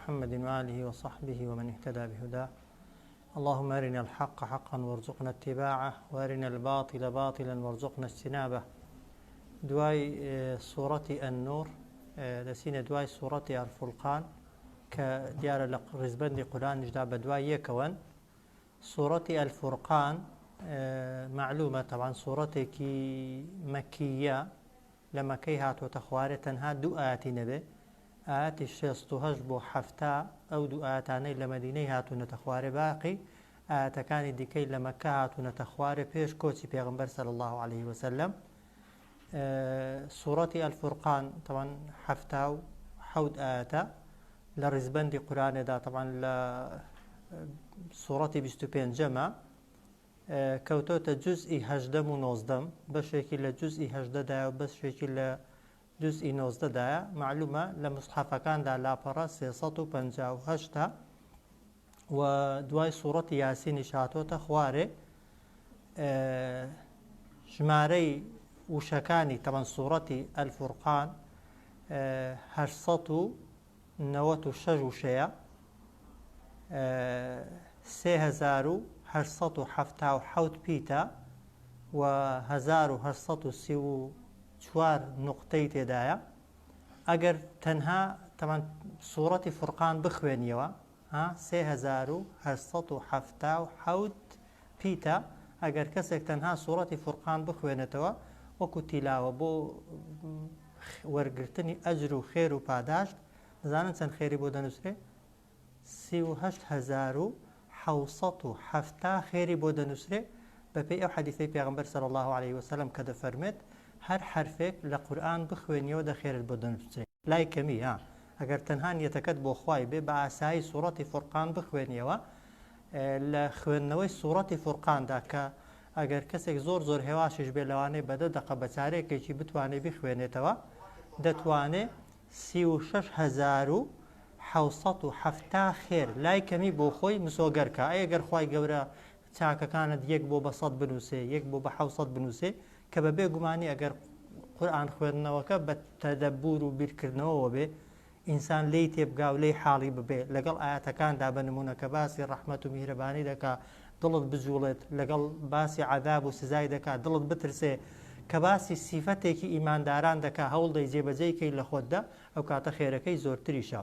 محمد وآله وصحبه ومن اهتدى بهداه اللهم أرنا الحق حقا وارزقنا اتباعه وأرنا الباطل باطلا وارزقنا اجتنابه دوای سوڕەتی النور دەچینە دوای سوڕەتی الفرقان کە دیارە لە ڕیزبەندی قورئانیشدا بە دوای یەکەوەن سوڕەتی الفرقان مەعلومە تەبعەن سوڕەتێکی مەکییە لە مەکەی هاتۆتە خوارێ تەنها دوو ئایەتی نەبێ ئایەتی 68 بۆ 70 ئەو دوو ئایەتانەی لە مەدینەی هاتوونەتە خوارێ باقی ئایەتەکانی دیکەی لە مەکە هاتوونەتە خوارێ پێش کۆچی پێغەمبەر صلی اللە علیه وسلم سوڕەتی الفرقان تەوان 77 ئایەتە لە ڕیزبەندی قورانێدا تەوان لە سوڕەتی 25ەمە کەوتۆتە جزئی هەژدەم و نۆزدەم بەشێکی لە جزئی هەژدەدایە و بەشێکی لە جزئی نۆزدەدایە معلومە لە مصحفەکاندا لاپەڕە 358 و دوای سوڕەتی یاسینیش هاتۆتە خوارێ ژمارەی وشەکانی تەبەن سوڕەتی ئەلفورقان 896 وشەیە 3877 پیتە و 1834 نقطەی تێدایە ئەگەر تەنها تەمان سوڕەتی فورقان بخوێنیەوە ها 3877 پیتە ئەگەر کەسێک تەنها سوڕەتی فورقان بخوێنێتەوە وەکو تیلاوە بۆ وەرگرتنی ئەجر و خێر و پاداشت دەزانن چەند خێری بۆ دەنووسرێ 38770 خێری بۆ دەنووسرێ بەپێی ئەو حەدیثەی پێغەمبەر صلی الله علیه وسلم کە دەفەرمێت هەر حەرفێک لە قورئان بخوێنیەوە دە خێرت بۆ دەنووسرێ لای کەمی ها ئەگەر تەنها نیەتەکەت بۆ خوای بێ بە ئاسایی سوڕەتی فورقان بخوێنیەوە لە خوێندنەوەی سوڕەتی فورقاندا کە ئەگەر کەسێک زۆر زۆر هێواشیش بێ لەوانەیە بە دە دەقە بە چارێکێکی بتوانێ بیخوێنێتەوە دەتوانێ 36770 خێر لای کەمی بۆ خۆی مسۆگەر کا ئەی گەر خوای گەورە چاکەکانت یەک بۆ بە سەد بنووسێ یەک بۆ بە حەوسەد بنووسێ کە بە بێ گومانی ئەگەر قورئان خوێندنەوەکە بە تەدەبور و بیرکردنەوەوە بێ ئینسان لێی تێبگا و لێی حاڵی ببێ لەگەڵ ئایەتەکاندا بە نمونە کە باسی ڕەحمەت و میهرەبانی دەکا دڵت بجوڵێت لەگەڵ باسی عەذاب و سزای دەکا دڵت بترسێ کە باسی سیفەتێکی ئیمانداران دەکا هەوڵدەی جێبەجێی کەی لە خۆتدا ئەو کاتە خێرەکەی زۆرتریشە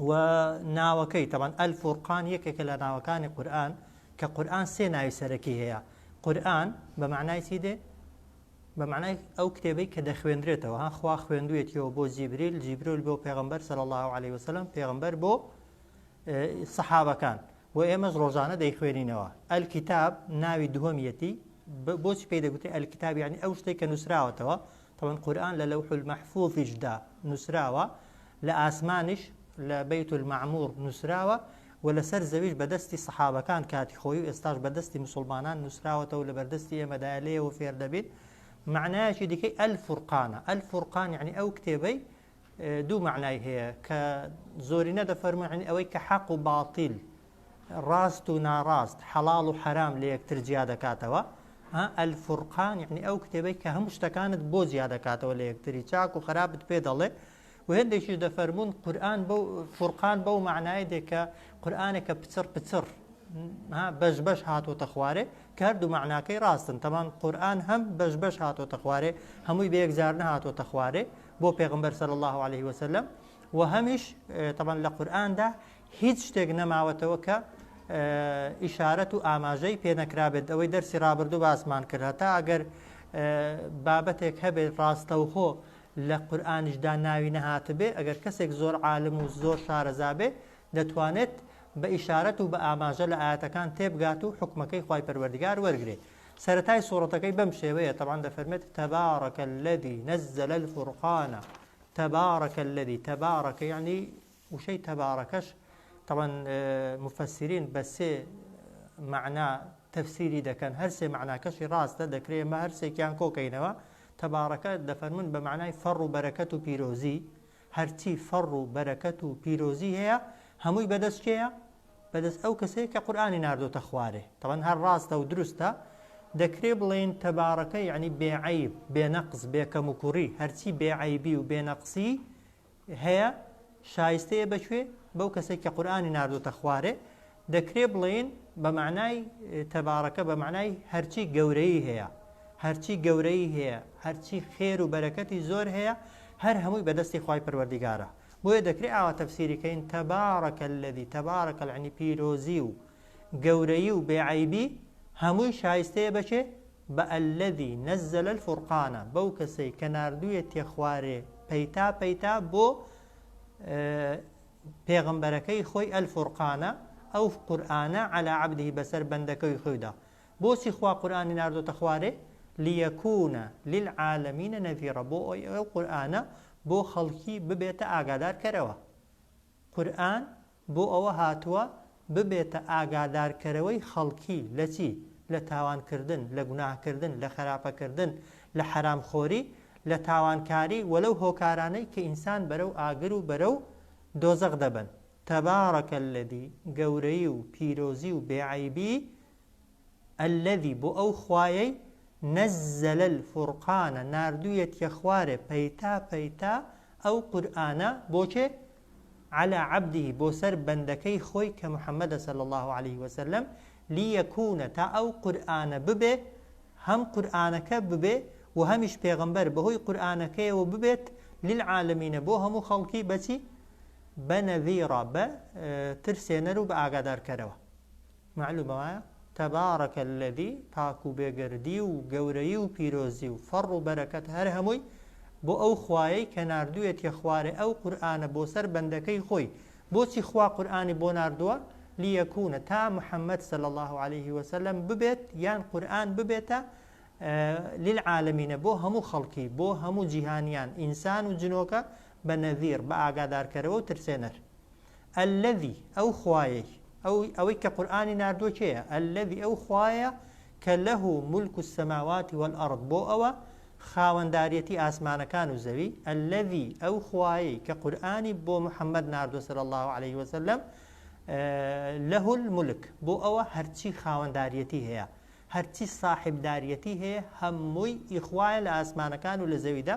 و ناوەکەی تەبعەن الفرقان یەکێکە لە ناوەکانی قورئان کە قورئان سێ ناوی سەرەکی هەیە قورئان بە معنای چی دێ بە معنای ئەو کتێبەی کە دەخوێندرێتەوە ها خوا خوێندوێتیەوە بۆ جیبریل جیبریل بۆ پێغەمبەر صلی الله علیه وسلم پێغەمبەر بۆ سەحابەکان و ئێمەش ڕۆژانە دەیخوێنینەوە الکتاب ناوی دووەمیەتی بۆچی پێی دەگوترێ الکتاب یعنی ئەو شتێک کە نووسراوەتەوە تەبعەن قورئان لە لەوح المەحفوظیشدا نووسراوە، لە ئاسمانیش لە بەیت المەعمور نووسراوە و لەسەر زەویش بە دەستی سەحابەکان کاتی خۆی و ئێستاش بە دەستی موسڵمانان نووسراوەتەوە لە بەردەستی ئێمەدایە لێیەوە فێر دەبین. مەعنایەکی دیکەی الفرقانە، الفرقان یعنی ئەو کتێبەی دوو مەعنای هەیە کە زۆرینە دەفەرموون یعنی ئەوەی کە حەق و باتیل ڕاست و ناڕاست، حەڵاڵ و حەرام لە یەکتر جیا دەکاتەوە، الفرقان یەعنی ئەو کتێبەی کە هەموو شتەکانت بۆ جیا دەکاتەوە لە یەکتری، چاک و خراپت پێ دەڵێ، و هێندێکیش دەفەرموون قورئان بەو فورقان بەو مەعنایە دێ کە قورئانێکە پچڕ پچڕ بەش بەش هاتۆتە خوارێ کە هەردوو مەعناکەی ڕاستن تەمان قورئان هەم بەش بەش هاتۆتە خوارێ هەمووی بە یەکجار نەهاتۆتە خوارێ بۆ پێغەمبەر صلی الله علیه وسلم و هەمیش تەبان لە قورئاندا هیچ شتێک نەماوەتەوە کە ئیشارەت و ئاماژەی پێ نەکرابێت، ئەوەی دەرسی ڕابردوو باسمان کرد هەتا ئەگەر بابەتێک هەبێت ڕاستەوخۆ لە قورئانیشدا ناوی نەهاتبێ ئەگەر کەسێک زۆر عالم و زۆر شارەزا بێ دەتوانێت بە ئیشارەت و بە ئاماژە لە ئایەتەکان تێبگات و حوکمەکەی خوای پەروەردگار وەرگرێ سەرەتای سوڕەتەکەی بەم شێوەیە تەبعەن دەفەرمێت تبارک الذی نزل الفرقان تبارک الذی تبارک یعنی وشەی تەبارەکەش تەبعەن موفەسیرین بە سێ مەعنا تەفسیری دەکەن، هەر سێ مەعناکەشی ڕاستە، دەکرێ ئێمە هەر سێکیان کۆکەینەوە، تەبارەکە دەفەرموون بە مەعنای فەڕ و بەرەکەت و پیرۆزی، هەرچی فەڕ و بەرەکەت و پیرۆزی هەیە هەمووی بەدەست کێیە؟ بەدەست ئەو کەسەیە کە قورئانی ناردۆتە خوارێ، تەبعەن هەر ڕاستە و دروستە، دەکرێ بڵێین تەبارەکە یەعنی بێ عەیب، بێ نەقس، بێ کەموکوڕی، هەرچی بێ عەیبی و بێ نەقسی هەیە. شایستەیە بە کوێ؟ بەو کەسەی کە قورئانی ناردۆتە خوارێ، دەکرێ بڵێین بە مەعنای تەبارەکە بە مەعنای هەرچی گەورەیی هەیە، هەرچی گەورەیی هەیە، هەرچی خێر و بەرەکەتی زۆر هەیە، هەر هەمووی بە دەستی خوای پەروەردیگارە. بۆیە دەکرێ ئاوا تەفسیری کەین تبارک الذی، تبارک یەعنی پیرۆزی و گەورەیی و بێ عەیبی هەمووی شایستەیە بە کێ؟ بە الذی نزل الفرقان بەو کەسەی کە ناردوویەتیە خوارێ پەیتا پەیتا بۆ پێغەمبەرەکەی خۆی الفرقان ئەو قورئانە علی عبده بەسەر بەندەکەی خۆیدا بۆچی خوا قورئانی ناردۆتە خوارێ لیکون للعالمین نذیرا بۆ ئەوەی ئەو قورئانە بۆ خەڵکی ببێتە ئاگادارکەرەوە قورئان بۆ ئەوە هاتووە ببێتە ئاگادارکەرەوەی خەڵکی لە چی؟ لە تاوانکردن، لە گوناهکردن، لە خەراپەکردن، لە حەرامخۆری، لە تاوانکاری وە لەو هۆکارانەی کە ئینسان بەرەو ئاگر و بەرەو دۆزەخ دەبەن. تبارک الذی، گەورەیی و پیرۆزی و بێ عەیبی، الذی، بۆ ئەو خوایەی، نزل الفرقان، ناردوویەتیە خوارێ پەیتا پەیتا ئەو قورئانە، بۆ کێ؟ علی عبده بۆ سەر بەندەکەی خۆی کە محمدە صلی اللە علیه وسلم لیکون تا ئەو قورئانە ببێ هەم قورئانەکە ببێ و هەمیش پێغەمبەر بەهۆی قورئانەکەیەوە ببێت للعالمین بۆ هەموو خەڵکی بەچی بە نەذیرا بە ترسێنەر و بە ئاگادارکەرەوە. مەعلومە وایە؟ تبارک الذی پاک و بێگەردی و گەورەیی و پیرۆزی و فەڕ و بەرەکەت هەر هەمووی بۆ ئەو خوایەی کە ناردوویەتیە خوارێ ئەو قورئانە بۆ سەر بەندەکەی خۆی بۆچی خوا قورئانی بۆ ناردووە لیکون تا محمد صلی اللە علیه وسلم ببێت یان قورئان ببێتە للعالمین بۆ هەموو خەڵکی بۆ هەموو جیهانیان ئینسان و جنۆکە بە نەذیر بە ئاگادارکەرەوە و ترسێنەر الذی، ئەو خوایەی، ئەو ئەوەی کە قورئانی ناردووە کێیە؟ الذی، ئەو خوایە کە له ملک السماوات والارض بۆ ئەوە خاوەنداریەتی ئاسمانەکان و زەوی، الذی، ئەو خوایەی کە قورئانی بۆ محمد ناردووە صلی اللە علیه وسلم، له الملک بۆ ئەوە هەرچی خاوەنداریەتی هەیە، هەرچی ساحیبداریەتی هەیە هەمووی ئی خوایە لە ئاسمانەکان و لە زەویدا،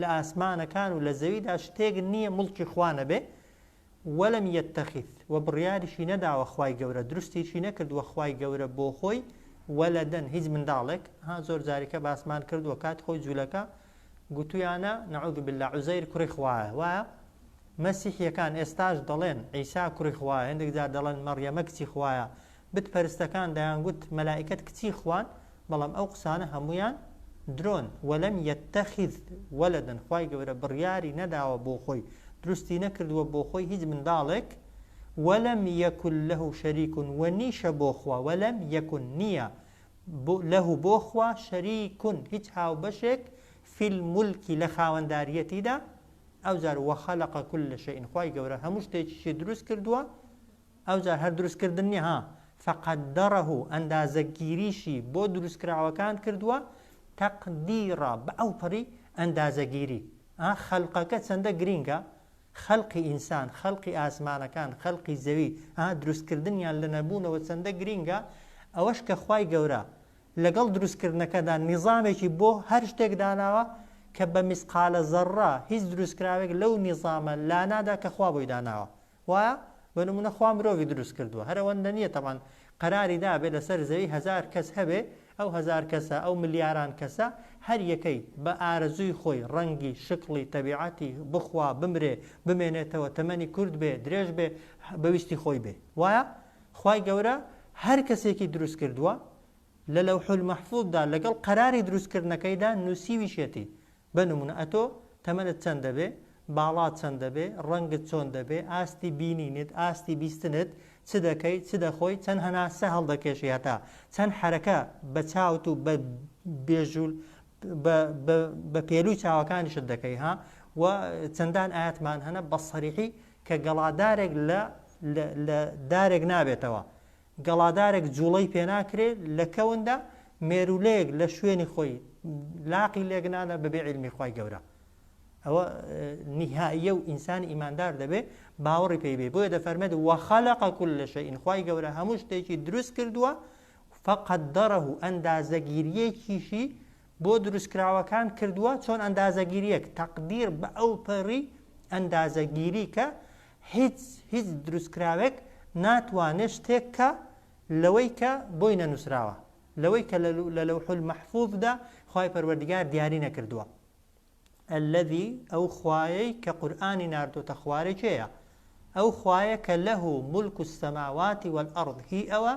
لە ئاسمانەکان و لە زەویدا شتێک نییە موڵکی خوا نەبێ، ولم یتخذ، وە بڕیاریشی نەداوە خوای گەورە دروستیشی نەکردووە خوای گەورە بۆ خۆی ولدا هیچ منداڵێک، ها زۆر جاریکە باسمان کردووە کاتی خۆی جولەکە گوتویانە نعوذ باللە عوزەیر کوڕی خوایە وایە؟ مەسیحیەکان ئێستاش دەڵێن عیسا کوڕی خوایە هەندێک جار دەڵێن مەڕیەمە کچی خوایە بت پەرستەکان دەیانگوت مەلائیکەت کچی خوان بەڵام ئەو قسانە هەموویان درۆن ولم یتخذ ولدا خوای گەورە بڕیاری نەداوە بۆ خۆی دروستی نەکردووە بۆ خۆی هیچ منداڵێک ولم یکن له شریک وە نیشە بۆ خوا ولم یکن نییە له بۆ خوا شریک هیچ هاوبەشێک فی الملک لە خاوەنداریەتیدا ئەوجار وخلق کل شیء خوای گەورە هەموو شتێکیشی دروست کردووە ئەوجار هەر دروست کردن نیە ها، فقدره ئەندازەگیریشی بۆ دروستکراوەکان کردووە، تقدیرا بە ئەوپەڕی ئەندازەگیری، ئا خەلقەکە چەندە گرینگە، خەلقی ئینسان، خەلقی ئاسمانەکان، خەلقی زەوی، ئا دروستکردنیان لە نەبوونەوە چەندە گرینگە، ئەوەش کە خوای گەورە لەگەڵ دروستکردنەکەدا نیزامێکی بۆ هەر شتێک داناوە کە بە میسقالە زەڕڕە هیچ دروستکراوێک لەو نیزامە لانادا کە خوا بۆی داناوە. وایە؟ بە نموونە خوا مرۆڤی دروست کردووە هەر ئەوەندە نییە تەبعەن قەراری دابێ لەسەر زەوی هەزار کەس هەبێ ئەو هەزار کەسە ئەو ملیاران کەسە هەر یەکەی بە ئارەزووی خۆی ڕەنگی شکڵی تەبیعەتی بخوا بمرێ بمێنێتەوە تەمەنی کورت بێ درێژ بێ بە ویستی خۆی بێ وایە؟ خوای گەورە هەر کەسێکی دروست کردووە لە لەوح المحفوظدا لەگەڵ قەراری دروست کردنەکەیدا نووسیویشێتی بە نموونە ئەتۆ تەمەنت چەند دەبێ، باڵات چەند دەبێ، ڕەنگت چۆن دەبێ، ئاستی بینینت، ئاستی بیستنت، چ دەکەی، چ دەخۆی، چەند هەناسە هەڵدەکێشی هەتا چەند حەرەکە بە چاوت و بە بێژوول بە بە بە پێلووی چاوەکانیشت دەکەی ها و چەندان ئایەتمان هەنە بە سەریحی کە گەڵادارێک لە لە لە دارێک نابێتەوە گەڵادارێک جوڵەی پێناکرێ لە کەوندا مێرولەیەک لە شوێنی خۆی لاقی لێکنانە بەبێ عیلمی خوای گەورە ئەوە نیهاییە و ئینسانی ئیماندار دەبێ باوەڕی پێی بێ بۆیە دەفەرمێت وخلق كل شيء خوای گەورە هەموو شتێکی دروست کردووە فقدره ئەندازەگیریەکیشی بۆ دروستکراوەکان کردووە چۆن ئەندازەگیریەک تەقدیر بە ئەو پەڕی. ئەندازەگیری کە هیچ هیچ دروستکراوێک ناتوانێت شتێک کە لەوەی کە بۆی نەنووسراوە، لەوەی کە لە لەوح المحفوظدا خوای پەروەردگار دیاری نەکردووە. الذی ئەو خوایەی کە قورئانی ناردۆتە خوارێ کێیە؟ ئەو خوایە کە له ملک السماوات والارض هی ئەوە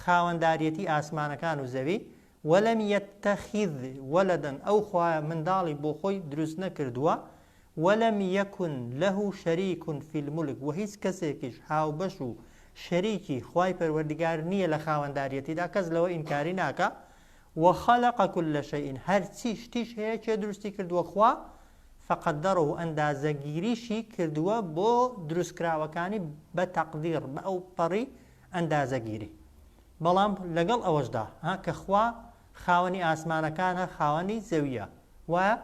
خاوەنداریەتی ئاسمانەکان و زەوی، ولم یتخذ ولدا ئەو خوایە منداڵی بۆ خۆی دروست نەکردووە، ولم یکن له شریک فی الملک وە هیچ کەسێکیش هاوبەش و شەریکی خوای پەروەردگار نییە لە خاوەنداریەتیدا کەس لەوە ئینکاری ناکا، وخلق کل شیء هەرچی شتیش هەیە کێ دروستی کردووە خوا، فقدره ئەندازەگیریشی کردووە بۆ دروستکراوەکانی بە تەقدیر بە ئەوپەڕی ئەندازەگیری. بەڵام لەگەڵ ئەوەشدا ها کە خوا خاوەنی ئاسمانەکانە خاوەنی زەویە وایە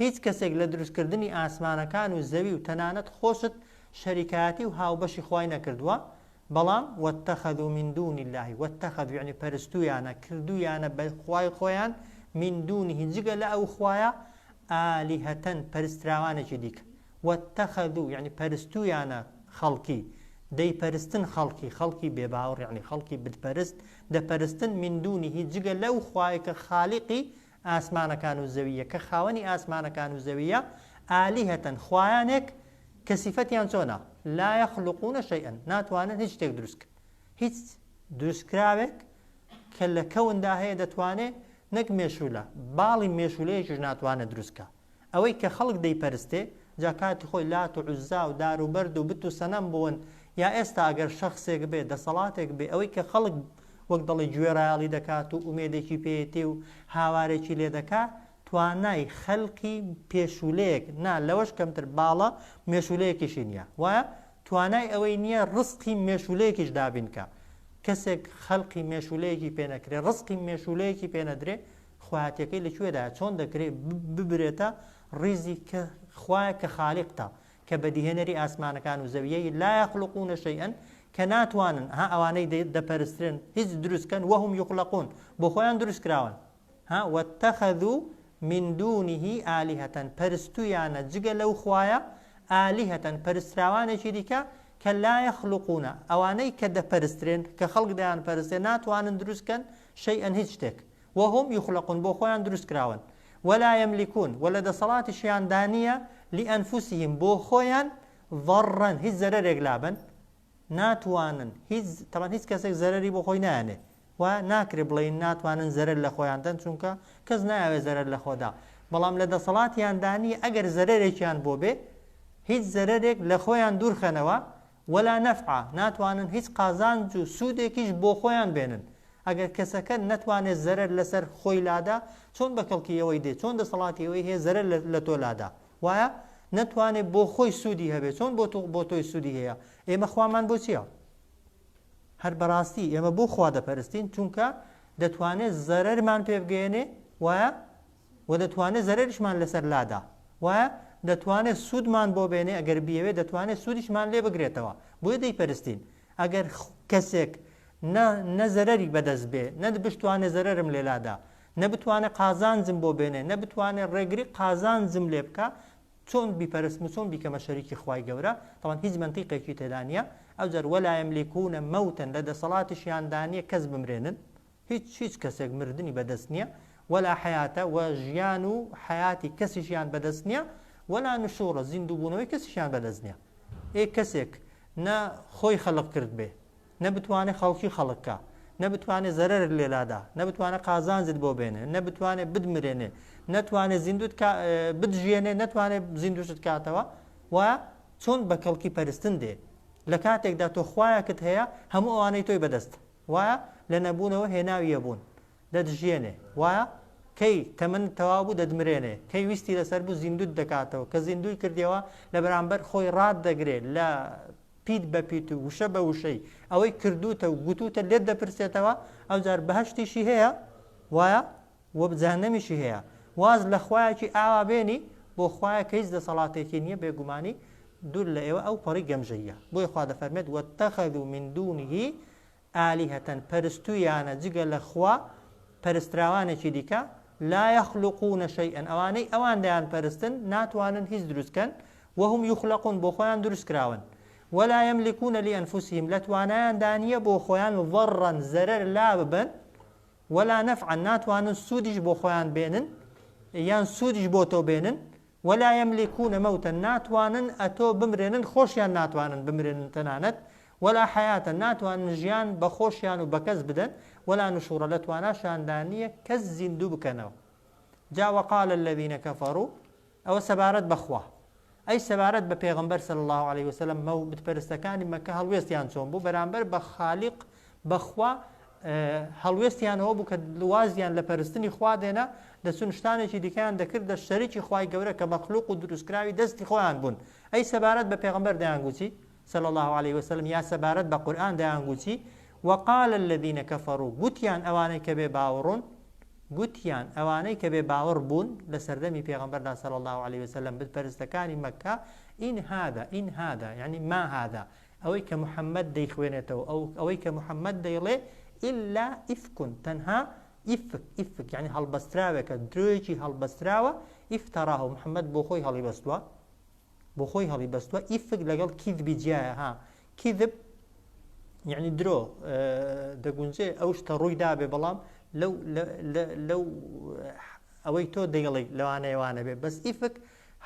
هیچ کەسێک لە دروستکردنی ئاسمانەکان و زەوی و تەنانەت خۆشت شەریکایەتی و هاوبەشی خوای نەکردووە بەڵام واتخذوا من دون اللە واتخذوا یەعنی پەرستوویانە کردوویانە بە خوای خۆیان من دونه جگە لە ئەو خوایە آلهة پەرستراوانێکی دیکە واتخذوا یەعنی پەرستوویانە خەڵکی دەیپەرستن خەڵکی خەڵکی بێباوەڕ یەعنی خەڵکی بتپەرست دەپەرستن من دونه جگە لەو خوایە کە خالیقی ئاسمانەکان و زەوییە کە خاوەنی ئاسمانەکان و زەوییە آلهة خوایانێک کە سیفەتیان چۆنە لا یخلقون شیئا ناتوانن هیچ شتێک دروست کەن هیچ دروستکراوێک کە لە کەوندا هەیە دەتوانێ نەک مێشولە باڵی مێشولەیەکیش ناتوانێت دروست کا ئەوەی کە خەڵک دەیپەرستێ جا کاتی خۆی لات و عوزا و دار و بەرد و بت و سەنەم بوون یا ئێستا ئەگەر شەخسێک بێ دەسەڵاتێک بێ ئەوەی کە خەڵک وەک دەڵێ گوێڕایەڵی دەکات و ئومێدێکی پێیەتی و هاوارێکی لێ دەکا توانای خەلقی پێشولەیەک نا لەوەش کەمتر باڵە مێشولەیەکیشی نیە وایە توانای ئەوەی نیە ڕزقی مێشولەیەکیش دابین کا کەسێک خەلقی مێشولەیەکی پێ نەکرێ ڕزقی مێشولەیەکی پێ نەدرێ خوایەتیەکەی لە کوێدایە چۆن دەکرێ ببرێتە ڕیزی کە خوایە کە خالیقتە کە بەدیهێنەری ئاسمانەکان و زەویەی لا یخلقون شیئا کە ناتوانن ها ئەوانەی دەپەرسترێن هیچ دروست کەن وهم یخلقون بۆ خۆیان دروست کراون ها واتخذوا من دونه آلهة پەرستوویانە جگە لەو خوایە آلهة پەرستراوانێکی دیکە کە لا یخلقون ئەوانەی کە دەپەرسترێن کە خەڵک دەیانپەرستێ ناتوانن دروست کەن شیئا هیچ شتێک وهم یخلقون بۆ خۆیان دروست کراون ولا یملکون وە لە دەسەڵاتیشیاندا نییە لانفسهم بۆ خۆیان ضرا هیچ زەرەرێک لابەن ناتوانن هیچ تەبعەن هیچ کەسێک زەرەری بۆ خۆی نایەنێ و ناکرێ بڵێین ناتوانن زەرەر لە خۆیان دەن چونکە کەس نایەوێ زەرەر لە خۆدا بەڵام لە دەسەڵاتیاندا نییە ئەگەر زەرەرێکیان بۆ بێ هیچ زەرەرێک لە خۆیان دوورخەنەوە ولا نفعا ناتوانن هیچ قازانج و سوودێکیش بۆ خۆیان بێنن ئەگەر کەسەکە نەتوانێت زەرەر لەسەر خۆی لادا چۆن بە کەڵکی ئەوەی دێ چۆن دەسەڵاتی ئەوەی هەیە زەرەر لە تۆ لادا وایە نەتوانێ بۆ خۆی سوودی هەبێ چۆن بۆ تۆ بۆ تۆی سوودی هەیە ئێمە خوامان بۆ چییە هەر بەڕاستی ئێمە بۆ خوا دەپەرستین چونکە دەتوانێت زەرەرمان پێ بگەیەنێ وایە و دەتوانێت زەرەریشمان لەسەر لادا وایە دەتوانێت سوودمان بۆ بێنێ ئەگەر بیەوێ دەتوانێت سوودیشمان لێ بگرێتەوە بۆیە دەیپەرستین ئەگەر کەسێک نە نە زەرەری بەدەست بێ نە بشتوانێ زەرەرم لێ لادا نە بتوانێ قازانجم بۆ بێنێ نە بتوانێ ڕێگری قازانجم لێ بکا چۆن بیپەرستم و چۆن بیکەمە شەریکی خوای گەورە تەبعەن هیچ مەنتیقێکی تێدا نییە ئەوجار ولا یملکون موتا لە دەسەڵاتیشیاندا نییە کەس بمرێنن هیچ هیچ کەسێک مردنی بەدەست نییە ولا حیاتە و ژیان و حیاتی کەسیشیان بەدەست نییە ولا نشورە زیندووبوونەوەی کەسیشیان بەدەست نییە ئێ کەسێک نە خۆی خەلق کرد بێ نە بتوانێ خەڵکی خەڵک کا، نە بتوانێ زەرەرت لێ لادا، نە بتوانێ قازانجت بۆ بێنێ، نە بتوانێ بتمرێنێ، نەتوانێ زیندوت کا بتژیێنێ، نەتوانێ زیندوشت کاتەوە، وایە؟ چۆن بە کەڵکی پەرستن دێ؟ لە کاتێکدا تۆ خوایەکت هەیە هەموو ئەوانەی تۆی بەدەستە، وایە؟ لە نەبوونەوە هێناویە بوون، دەتژیێنێ، وایە؟ کەی تەمەنت تەواو بوو دەتمرێنێ، کەی ویستی لەسەر بوو زیندوت دەکاتەوە، کە زیندووی کردیەوە لە بەرامبەر خۆی ڕات دەگرێ لە پیت بە پیت و وشە بە وشەی ئەوەی کردووتە و گوتووتە لێت دەپرسێتەوە، ئەوجار بەهەشتیشی هەیە وایە و جەهەنەمیشی هەیە، واز لە خوایەکی ئاوا بێنی بۆ خوایەک کە هیچ دەسەڵاتێکی نییە بێگومانی دوور لە ئێوە ئەو پەڕی گەمژەییە، بۆیە خوا دەفەرمێت، واتخذوا من دونه آلهة پەرستوویانە جگە لە خوا پەرستراوانێکی دیکە، لا یخلقون شیئا ئەوانەی ئەوان دەیانپەرستن ناتوانن هیچ دروست کەن. وهم یخلقون بۆ خۆیان دروست کراون ولا یملکون لانفسهم لە توانایاندا نییە بۆ خۆیان ضرا زەرەر لاببەن ولا نفعا ناتوانن سوودیش بۆ خۆیان بێنن یان سوودیش بۆ تۆ بێنن ولا یملکون موتا ناتوانن ئەتۆ بمرێنن خۆشیان ناتوانن بمرێنن تەنانەت ولا حیاتا ناتوانن ژیان بە خۆشیان و بە کەس بدەن ولا نشورا لە تواناشیاندا نییە کەس زیندوو بکەنەوە جا وقال الذین کفروا ئەوە سەبارەت بە خوا. ئەی سەبارەت بە پێغەمبەر صلی اللە علیە وسلم مە و بتپەرستەکانی مەککە هەڵوێستیان چۆن بوو بەرامبەر بە خالیق بە خوا هەڵوێستیان ئەوە بوو کە وازیان لە پەرستنی خوا دێنا دەچون شتانێکی دیکەیان دەکردە شەریکی خوای گەورە کە مەخلوق و دروستکراوی دەستی خۆیان بوون ئەی سەبارەت بە پێغەمبەر دەیانگوت چی صلی اللە علیه وسلم یا سەبارەت بە قورئان دەیانگوت چی وقال الذین کفروا گوتیان ئەوانەی کە بێ باوەڕون گوتیان، ئەوانەی کە بێ باوەڕ بوون لە سەردەمی پێغەمبەردا صلی اللە علیە وسلم بت پەرستەکانی مەککە، ان هذا، ان هذا، یەعنی ما هذا، ئەوەی کە محمد دەیخوێنێتەوە، ئەو ئەوەی کە محمد دەیڵێ، الا افک، تەنها ئیفک، ئیفک یەعنی هەڵبەستراوێکە، درۆیەکی هەڵبەستراوە، افتراه، محمد بۆ خۆی هەڵیبەستووە، بۆ خۆی هەڵیبەستووە، ئیفک لەگەڵ کیذبی جیایە ها، کیذب یعنی درۆ دەگونجێ ئەو شتە ڕووی دابێ بەڵام لەو لەو ئەوەی تۆ دەیڵی لەوانەیە وانە بێ بەس ئیفک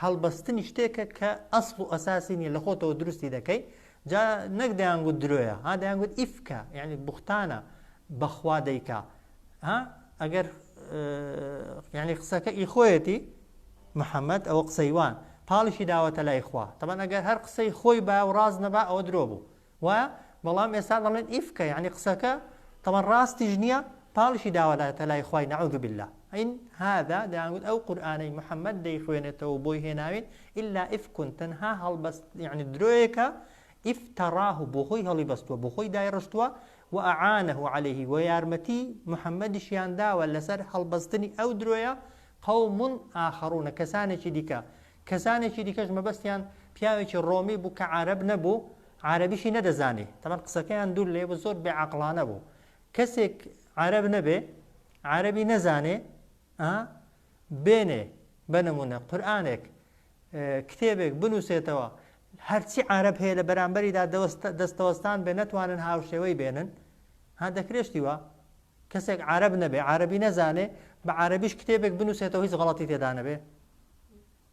هەڵبەستنی شتێکە کە ئەسڵ و ئەساسی نییە لە خۆتەوە دروستی دەکەی جا نەک دەیانگوت درۆیە ها دەیانگوت ئیفکە یعنی بوختانە بەخوا دەیکا ها ئەگەر یعنی قسەکە ئی خۆیەتی محەمەد ئەوە قسەی وان پاڵیشی داوەتە لای خوا تەبعەن ئەگەر هەر قسەی خۆی با و ڕاست نەبا ئەوە درۆ بوو وایە بەڵام ئێستا دەڵێن ئیفکە یعنی قسەکە تەبعەن ڕاستیش نییە پاڵیشی داوەتە لای خوای نعوذ بالله إن هذا دەیانگوت ئەو قورئانەی محەممەد دەیخوێنێتەوە بۆی هێناوین إلا إفك تەنها هەڵبەست یعنی درۆیەکە افتراه بۆ خۆی هەڵیبەستووە بۆ خۆی دایڕشتووە وأعانه عليه وە یارمەتی محەممەدیشیان داوە لەسەر هەڵبەستنی ئەو درۆیە قوم آخرون کەسانێکی دیکە، کەسانێکی دیکەش مەبەستیان پیاوێکی ڕۆمی بوو کە عارەب نەبوو، عارەبیشی نەدەزانی، تەبعەن قسەکەیان دوور لێ بوو زۆر بێ عەقڵانە بوو، کەسێک عارەب نەبێ، عارەبی نەزانێ، ئا بێنێ بە نموونە قورئانێک، کتێبێک بنووسێتەوە، هەرچی عارەب هەیە لە بەرامبەریدا دەستەوەستان بێ نەتوانن هاوشێوەی بێنن، ها دەکرێ شتی وا؟ کەسێک عارەب نەبێ عارەبی نەزانێ بە عارەبیش کتێبێک بنووسێتەوە هیچ غەڵەتی تێدا نەبێ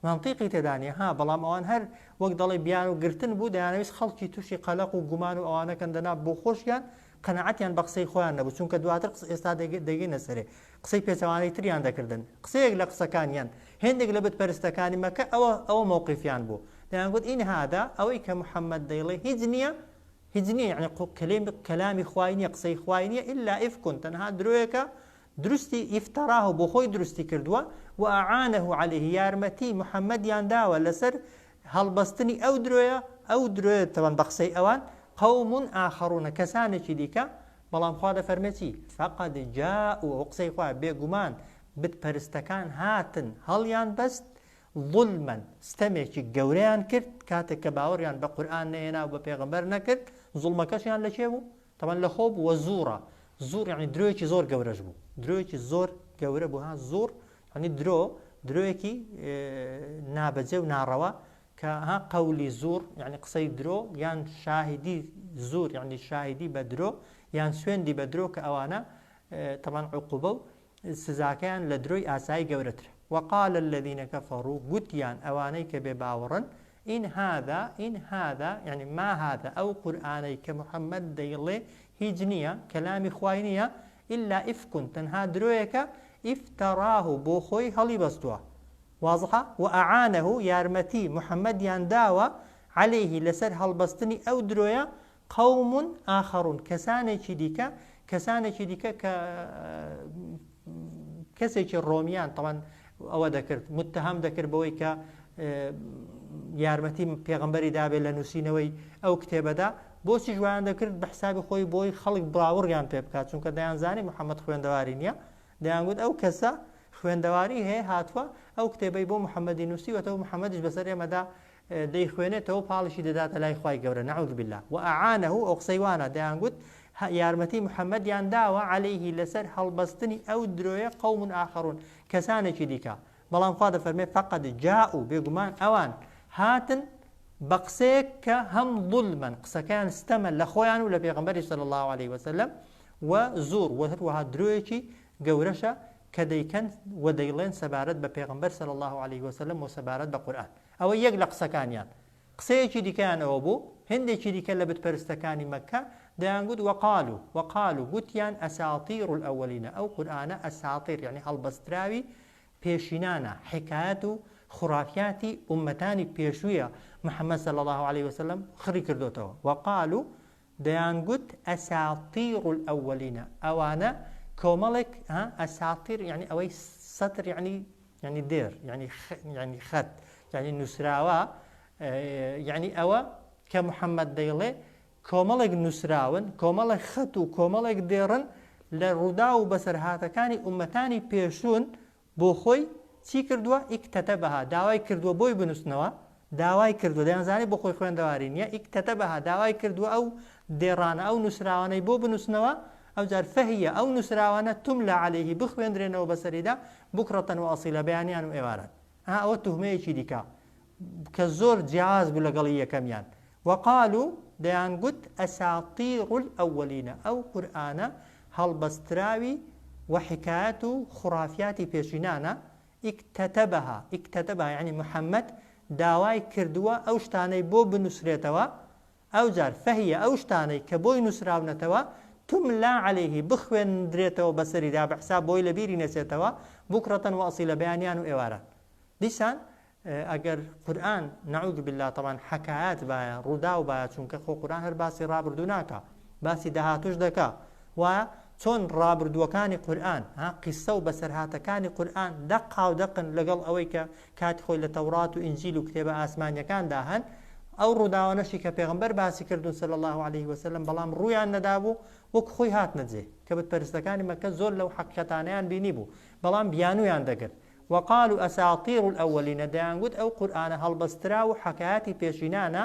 مەنتیقی تێدا نییە ها بەڵام ئەوان هەر وەک دەڵێ بیان و گرتن بوو دەیانەویست خەڵکی تووشی قەلەق و گومان و ئەوانەکەن دەنا بۆ خۆشیان قەناعەتیان بە قسەی خۆیان نەبوو چونکە دواتر قسە ئێستا دەگەینە سەرێ قسەی پێچەوانەی تریان دەکردن قسەیەک لە قسەکانیان هێندێک لە بتپەرستەکانی مەکە ئەوە ئەوە مەوقیفیان بوو دەیانگوت إن هذا ئەوەی کە محەممەد دەیڵێ هیچ نییە هیچ نیە یەعنی کەلێم کەلامی خوای نیە قسەی خوای نیە إلا إفك تەنها درۆیەکە دروستی افتراه بۆ خۆی دروستی کردووە وأعانه عليه یارمەتی محەممەدیان داوە لەسەر هەڵبەستنی ئەو درۆیە ئەو درۆیە تەوان بە قسەی ئەوان قوم آخرون کەسانێکی دیکە بەڵام خوا دەفەرمێ چی فقد جاءوا ئەو قسەی خوا بێگومان بتپەرستەکان هاتن هەڵیان بەست ظلما، ستەمێکی گەورەیان کرد کاتێک کە باوەڕیان بە قورئان نەهێنا و بە پێغەمبەر نەکرد، زوڵمەکەشیان لە کێ بوو؟ تەبعەن لە خۆ بوو، وزورا، زور یەعنی درۆیەکی زۆر گەورەش بوو، درۆیەکی زۆر گەورە بوو، ها زور یەعنی درۆ، درۆیەکی نابەجێ و ناڕەوا کە ها قەولی زور یەعنی قسەی درۆ یان شاهیدی زور یەعنی شاهیدی بە درۆ یان سوێندی بە درۆ کە ئەوانە تەبعەن عقوبە و سزاکەیان لە درۆی ئاسایی گەورەترە. وقال الذین کفروا گوتیان ئەوانەی کە بێ باوەڕن، ان هذا، ان هذا، یەعنی ما هذا، ئەو قورئانەی کە محمد دەیڵێ هیچ نییە، کەلامی خوای نییە، الا افک تەنها درۆیەکە، افتراه بۆ خۆی هەڵیبەستووە. واضحە؟ واعانه یارمەتی محمدیان داوە، علیه لەسەر هەڵبەستنی ئەو درۆیە، قوم آخرون کەسانێکی دیکە کەسانێکی دیکە کە کەسێکی ڕۆمیان تەوان ئەوە دەکرد متهم دەکرد بەوەی کە یارمەتی پێغمبەری دابێت لە نووسینەوەی ئەو کتێبەدا بۆچی ژوان دەکرد بە حسابی خۆی بۆی خەڵک باوەڕیان پێ بکات چونکە دەیانزانی محەممەد خوێندەواری نییە دەیانگوت ئەو کەسە خوێندەواری هەیە هاتووە ئەو کتێبەی بۆ محەممەدی نووسیوەتەوە محەممەدیش بەسەر ئێمەدا دەیخوێنێتەوە پاڵیشی دەداتە لای خوای گەورە نعوذ باللە وأعانه ئەو قسەی وانە دەیانگوت یارمەتی محمدیان داوە علیه لەسەر هەڵبەستنی ئەو درۆیە قوم آخرون کەسانێکی دیکە بەڵام خوا دەفەرمێ فقد جاءوا بێگومان ئەوان هاتن. بە قسەیەک کە هەم ظلما قسەکەیان ستەمە لە خۆیان و لە پێغەمبەری صلی اللە علیه وسلم و زور و هەروەها درۆیەکی گەورەشە کە دەیکەن و دەیڵێن سەبارەت بە پێغەمبەر صلی اللە علیه وسلم و سەبارەت بە قورئان. ئەوە یەک لە قسەکانیان. قسەیەکی دیکەیان ئەوە بوو، هێندێکی دیکە لە بتپەرستەکانی مەککە دەیانگوت وقالوا، وقالوا گوتیان اساطیر الاولین ئەو قورئانە اساطیر یەعنی هەڵبەستراوی پێشینانە، حیکایەت و خورافیاتی ئوممەتانی پێشوویە محمد صلی اللە علیە وسلم خڕی کردۆتەوە، وقالوا دەیانگوت اساطیر الاولین ئەوانە کۆمەڵێک ها اساطیر یەعنی ئەوەی سەتر یەعنی یەعنی دێر یەعنی یەعنی خەت یەعنی نووسراوە یەعنی ئەوە کە محمد دەیڵێ کۆمەڵێک نووسراون کۆمەڵێک خەت و کۆمەڵێک دێڕن لە ڕووداو و بەسەرهاتەکانی ئوممەتانی پێشوون بۆ خۆی چی کردووە؟ اکتتبها داوای کردووە بۆی بنووسنەوە، داوای کردووە، دەیانزانی بۆ خۆی خوێندەواری نییە، اکتتبها داوای کردووە ئەو دێڕانە، ئەو نووسراوانەی بۆ بنووسنەوە، ئەوجار فهی ئەو نووسراوانە تملی علیه بخوێندرێنەوە بەسەریدا بکرة واصیلا بەیانیان و ئێواران. ئا ئەوە توهمەیەکی دیکە کە زۆر جیاواز بوو لەگەڵی یەکەمیان. وقالوا دەیانگوت اساطیر الاولین ئەو قورئانە هەڵبەستراوی و حیکایەت و خورافیاتی پێشینانە، اکتتبها اکتتبها یەعنی محمد داوای کردووە ئەو شتانەی بۆ بنوسرێتەوە، ئەوجار فهی ئەو شتانەی کە بۆی نوسراونەتەوە تملی علیه بخوێندرێتەوە بەسەریدا بە حساب بۆی لەبیری نەچێتەوە، بکرة واصیلا بەیانیان و ئێواران. دیسان ئەگەر قورئان نعوذ باللە تەبعەن حەکایەت بایە ڕووداو بایە چونکە خۆ قورئان هەر باسی ڕابردوو ناکا باسی داهاتوش دەکا وایە چۆن ڕابردووەکانی قورئان ها قیسە و بەسەرهاتەکانی قورئان دەقاو دەقن لەگەڵ ئەوەی کە کاتی خۆی لە تەورات و ئینجیل و کتێبە ئاسمانیەکاندا هەن ئەو ڕووداوانەشی کە پێغەمبەر باسی کردوون صلی الله علیه وسلم بەڵام ڕوویان نەدابوو وەک خۆی هاتنە جێ کە بتپەرستەکانی مەککە زۆر لەو حەقیقەتانەیان بینیبوو بەڵام بیانوویان دەگرت وقالوا اساطیر الاولین دەیانگوت ئەو قورئانە هەڵبەستراو و حەکایەتی پێشینانە،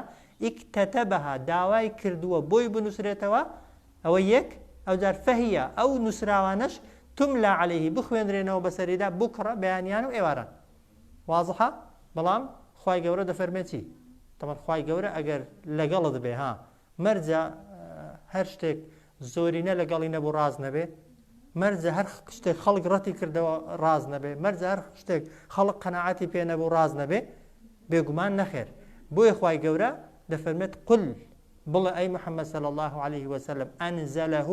اکتتبها داوای کردووە بۆی بنوسرێتەوە، ئەوە یەک، ئەوجار فهی ئەو نوسراوانەش تملی علیه بخوێنرێنەوە بەسەریدا بکرە بەیانیان و ئێواران. وازحە؟ بەڵام خوای گەورە دەفەرمێ چی؟ تەبعەن خوای گەورە ئەگەر لەگەڵت بێ ها مەرجە هەر شتێک زۆرینە لەگەڵی نەبوو ڕاست نەبێ؟ مەرجە هەر شتێک خەڵک ڕەتی کردەوە ڕاست نەبێ؟ مەرجە هەر شتێک خەڵک قەناعەتی پێ نەبوو ڕاست نەبێ؟ بێگومان نەخێر. بۆیە خوای گەورە دەفەرمێت قل بڵێ ئەی محمد صلی اللە علیه وسلم انزله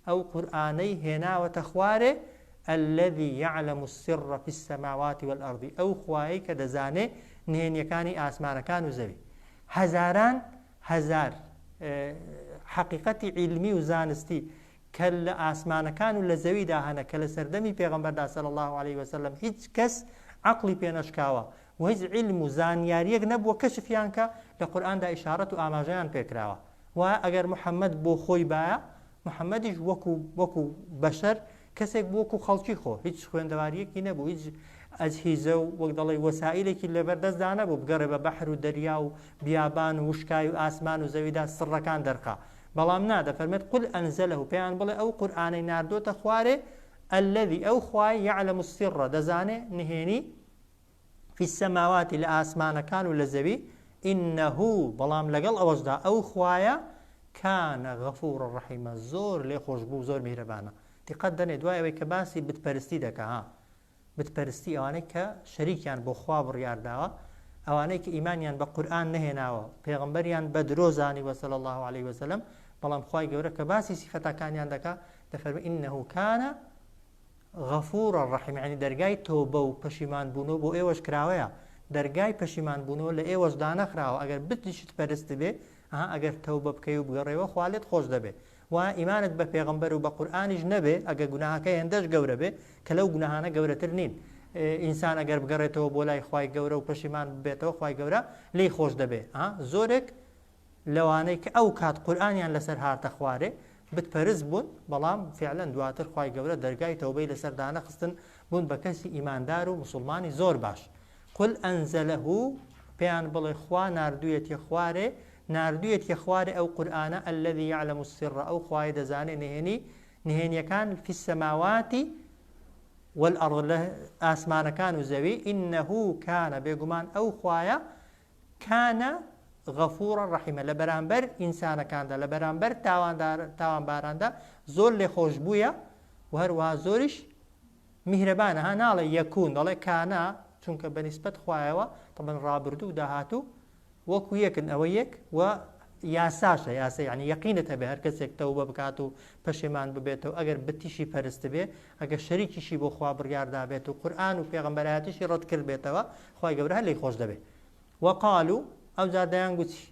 ئەو قورئانەی هێناوەتە خوارێ الذی یعلم السر فی السماوات والارض ئەو خوایەی کە دەزانێ نهێنیەکانی ئاسمانەکان و زەوی. هەزاران هەزار حەقیقەتی عیلمی و زانستی کە لە ئاسمانەکان و لە زەویدا هەنە کە لە سەردەمی پێغەمبەردا صلی اللە علیه وسلم هیچ کەس عەقڵی پێ نەشکاوە و هیچ عیلم و زانیاریەک نەبووە کەشفیان کە لە قورئاندا ئیشارەت و ئاماژەیان پێکراوە وایە ئەگەر محمد بۆ خۆی بایە محمدیش وەکو وەکو بەشەر کەسێک بوو وەکو خەڵکی خۆ هیچ خوێندەواریەکی نەبوو هیچ ئەجهیزە و وەک دەڵێی وەسائیلێکی لەبەردەستدا نەبوو بگەڕێ بە بەحر و دەریا و بیابان و وشکای و ئاسمان و زەویدا سڕەکان دەرخا بەڵام نا دەفەرمێت قل انزله پێیان بڵێ ئەو قورئانەی ناردۆتە خوارێ الذی ئەو خوای یعلم السر دەزانێ نهێنی فی السماوات لە ئاسمانەکان و لە زەوی انه بەڵام لەگەڵ ئەوەشدا ئەو خوایە کان غفورا رحیما زۆر لێخۆشبوو زۆر میهرەبانە دیقەت دەنێ دوای ئەوەی کە باسی بتپەرستی دەکا ها بتپەرستی ئەوانەی کە شەریکیان بۆ خوا بڕیار داوە ئەوانەی کە ئیمانیان بە قورئان نەهێناوە پێغەمبەریان بە درۆ زانیوە صلی الله علیه وسلم بەڵام خوای گەورە کە باسی سیفەتەکانیان دەکا دەفەرمێ انه کان غفورا رحیم یعنی دەرگای تۆبە و پەشیمان بوونەوە بۆ ئێوەش کراوەیە دەرگای پەشیمان بوونەوە لە ئێوەش دانەخراوە ئەگەر بتیشت پەرست بێ ئەها ئەگەر تەوبە بکەی و بگەڕێوە خوا لێت خۆش دەبێ وا ئیمانت بە پێغەمبەر و بە قورئانیش نەبێ ئەگەر گوناهەکە هێندەش گەورە بێ کە لەو گوناهانە گەورەتر نین ئینسان ئەگەر بگەڕێتەوە بۆ لای خوای گەورە و پەشیمان ببێتەوە خوای گەورە لێی خۆش دەبێ ها زۆرێک لەوانەی کە ئەو کات قورئانیان لەسەر هاتە خوارێ بت پەرست بوون بەڵام فعلا دواتر خوای گەورە دەرگای تەوبەی لەسەر دانەخستن بوون بە کەسی ئیماندار و موسڵمانی زۆر باش قل انزله پێیان بڵێ خوا ناردوویەتیە خوارێ ناردوویەتیە خوارێ ئەو قورئانە الذی یعلم السر ئەو خوایە دەزانێ نهێنی نهێنیەکان فی السماوات والارض لە ئاسمانەکان و زەوی انه کان بێگومان ئەو خوایە کان. غەفورا ڕەحیمە لە بەرامبەر ئینسانەکاندا لە بەرامبەر تاوانباراندا زۆر لێخۆشبوویە و هەروەها زۆریش میهرەبانە ها ناڵێ یەکون دەڵێ کانا چونکە بە نیسبەت خوایەوە تەبەن ڕابردوو و داهاتوو وەکو یەکن ئەوە یەک و یاساشە یاسا یعنی یەقینت هەبێ هەر کەسێک تەوبە بکات و پەشێمان ببێتەوە ئەگەر بتیشی پەرست بێ ئەگەر شەریکیشی بۆ خوا بڕیار دابێت و قورئان و پێغەمبەرایەتیشی ڕەت کرد بێتەوە خوای گەورە هەر لێی خۆش دەبێ وقالو ئەوجار دەیان گوتی